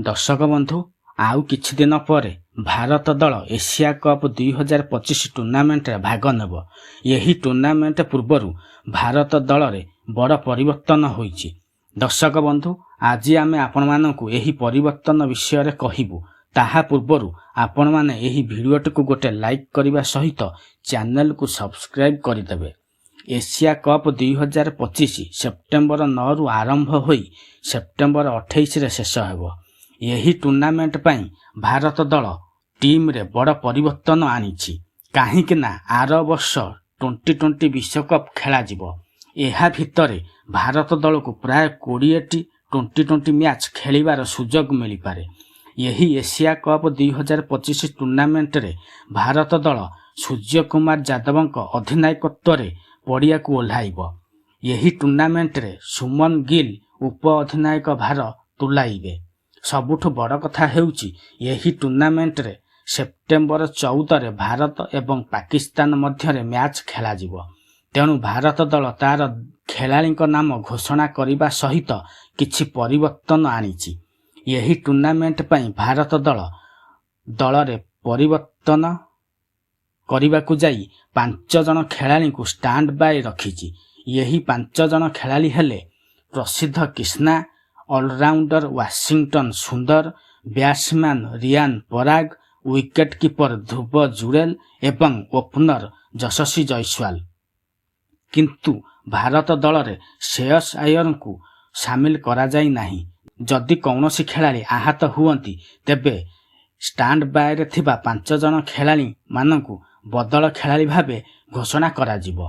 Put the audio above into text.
ଦର୍ଶକ ବନ୍ଧୁ, ଆଉ କିଛି ଦିନ ପରେ ଭାରତ ଦଳ ଏସିଆ କପ୍ 2025 ଟୁର୍ଣ୍ଣାମେଣ୍ଟରେ ଭାଗ ନେବ। ଏହି ଟୁର୍ଣ୍ଣାମେଣ୍ଟ ପୂର୍ବରୁ ଭାରତ ଦଳରେ ବଡ଼ ପରିବର୍ତ୍ତନ ହୋଇଛି। ଦର୍ଶକ ବନ୍ଧୁ, ଆଜି ଆମେ ଆପଣମାନଙ୍କୁ ଏହି ପରିବର୍ତ୍ତନ ବିଷୟରେ କହିବୁ। ତାହା ପୂର୍ବରୁ ଆପଣମାନେ ଏହି ଭିଡ଼ିଓଟିକୁ ଗୋଟେ ଲାଇକ୍ କରିବା ସହିତ ଚ୍ୟାନେଲକୁ ସବସ୍କ୍ରାଇବ୍ କରିଦେବେ। ଏସିଆ କପ୍ 2025 ସେପ୍ଟେମ୍ବର 9ରୁ ଆରମ୍ଭ ହୋଇ ସେପ୍ଟେମ୍ବର 28ରେ ଶେଷ ହେବ। ଏହି ଟୁର୍ଣ୍ଣାମେଣ୍ଟ ପାଇଁ ଭାରତ ଦଳ ଟିମ୍ରେ ବଡ଼ ପରିବର୍ତ୍ତନ ଆଣିଛି, କାହିଁକି ନା ଆର ବର୍ଷ ଟ୍ୱେଣ୍ଟି ଟ୍ୱେଣ୍ଟି ବିଶ୍ୱକପ୍ ଖେଳାଯିବ। ଏହା ଭିତରେ ଭାରତ ଦଳକୁ ପ୍ରାୟ 20ଟି ଟ୍ୱେଣ୍ଟି ଟ୍ୱେଣ୍ଟି ମ୍ୟାଚ୍ ଖେଳିବାର ସୁଯୋଗ ମିଳିପାରେ। ଏହି ଏସିଆ କପ୍ 2025 ଟୁର୍ଣ୍ଣାମେଣ୍ଟରେ ଭାରତ ଦଳ ସୂର୍ଯ୍ୟକୁମାର ଯାଦବଙ୍କ ଅଧିନାୟକତ୍ୱରେ ପଡ଼ିଆକୁ ଓହ୍ଲାଇବ। ଏହି ଟୁର୍ଣ୍ଣାମେଣ୍ଟରେ ଶୁଭମନ ଗିଲ୍ ଉପ ଅଧିନାୟକ ଭାର ତୁଲାଇବେ। ସବୁଠୁ ବଡ଼ କଥା ହେଉଛି, ଏହି ଟୁର୍ଣ୍ଣାମେଣ୍ଟରେ ସେପ୍ଟେମ୍ବର 14ରେ ଭାରତ ଏବଂ ପାକିସ୍ତାନ ମଧ୍ୟରେ ମ୍ୟାଚ୍ ଖେଳାଯିବ। ତେଣୁ ଭାରତ ଦଳ ତାର ଖେଳାଳିଙ୍କ ନାମ ଘୋଷଣା କରିବା ସହିତ କିଛି ପରିବର୍ତ୍ତନ ଆଣିଛି। ଏହି ଟୁର୍ଣ୍ଣାମେଣ୍ଟ ପାଇଁ ଭାରତ ଦଳ ଦଳରେ ପରିବର୍ତ୍ତନ କରିବାକୁ ଯାଇ ପାଞ୍ଚ ଜଣ ଖେଳାଳିଙ୍କୁ ଷ୍ଟାଣ୍ଡ ବାଏ ରଖିଛି। ଏହି ପାଞ୍ଚ ଜଣ ଖେଳାଳି ହେଲେ ପ୍ରସିଦ୍ଧ କ୍ରିଷ୍ଣା, ଅଲରାଉଣ୍ଡର ୱାଶିଂଟନ ସୁନ୍ଦର, ବ୍ୟାଟ୍ସମ୍ୟାନ୍ ରିୟାନ ପରାଗ, ୱିକେଟ୍ କିପର ଧ୍ରୁବ ଜୁରେଲ ଏବଂ ଓପନର ଯଶସ୍ୱୀ ଜୟସ୍ୱାଲ। କିନ୍ତୁ ଭାରତ ଦଳରେ ଶ୍ରେୟସ ଆୟରଙ୍କୁ ସାମିଲ କରାଯାଇ ନାହିଁ। ଯଦି କୌଣସି ଖେଳାଳି ଆହତ ହୁଅନ୍ତି, ତେବେ ଷ୍ଟାଣ୍ଡ ବାଏରେ ଥିବା ପାଞ୍ଚ ଜଣ ଖେଳାଳିମାନଙ୍କୁ ବଦଳ ଖେଳାଳି ଭାବେ ଘୋଷଣା କରାଯିବ।